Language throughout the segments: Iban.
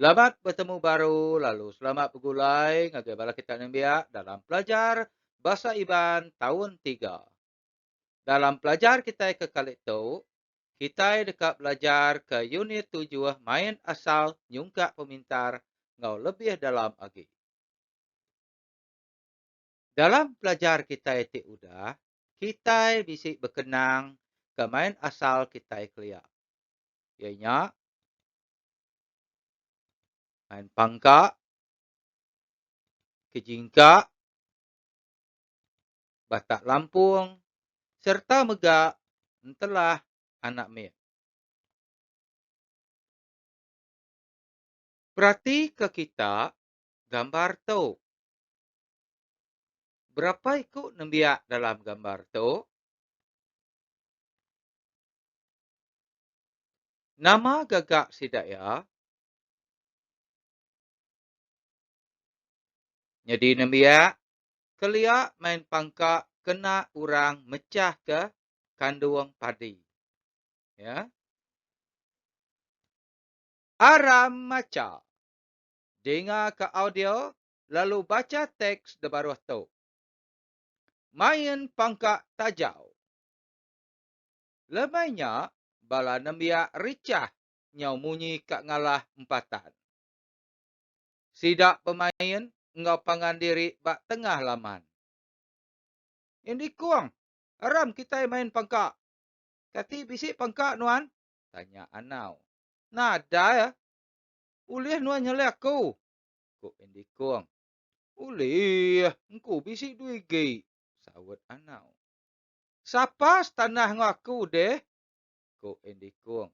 Selamat betemu baru lalu selamat begulai ngagai bala kita nembiak dalam pelajar Bahasa Iban taun tiga. Dalam pelajar kitai ke kali tu, kitai deka belajar ke unit tujuh main asal nyungkak pemintar enggau lebih dalam agi. Dalam pelajar kitai ti udah, kitai bisi bekenang ke main asal kitai kelia iya nya main pangka, kejingka, batak lampung sereta mega entelah anak mit. Peratika kita gambar tu. Berapa iku nembiak dalam gambar tu? Nama gaga sida iya? Nyadi nembiak, kelia main pangka kena orang mechahka kandung padi. Ya. Aram macha. Dingaka audio lalu bacha teks de baruh tu. Main pangka tajau. Lemai nya, bala nembiak richah nyau munyi ka ngalah empatan. Sida bemain enggau pangan diri ba tengah laman. Indi Kung, aram kitai main pangka. Kati bisi pangka nuan? Tanya Anau. Nadai ah. Ulih nuan nyelih aku? Ku Indi Kung. Ulih, engku bisi dua igi, saut Anau. Sapa setanah enggau aku deh? Ku Andy Kung.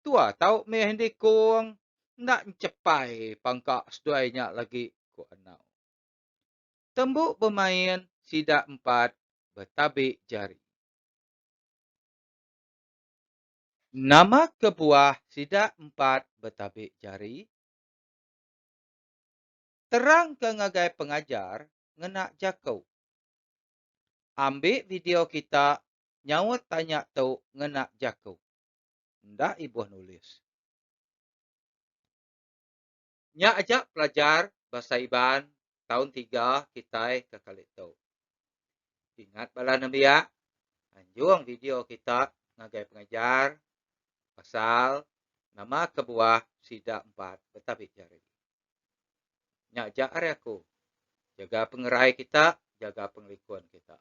Tua tau mih Andy Kung. Enda enchepai pangka seduai nya lagi, ku Anau. Tembu bemain sida empat betabi jari. Nama kebuah sida empat betabi jari? Terangka ngagai pengajar ngena jaku. Ambi video kita nyaut tanya tu ngena jaku. Enda ibuh nulis. Nya aja pelajar Bahasa Iban taun tiga kitai ke kali tu. Ingat bala nembiak, anjung video kita ngagai pengajar pasal nama kebuah sida empat betabi jari. Nya aja ari aku. Jaga pengerai kita, jaga pengelikun kita.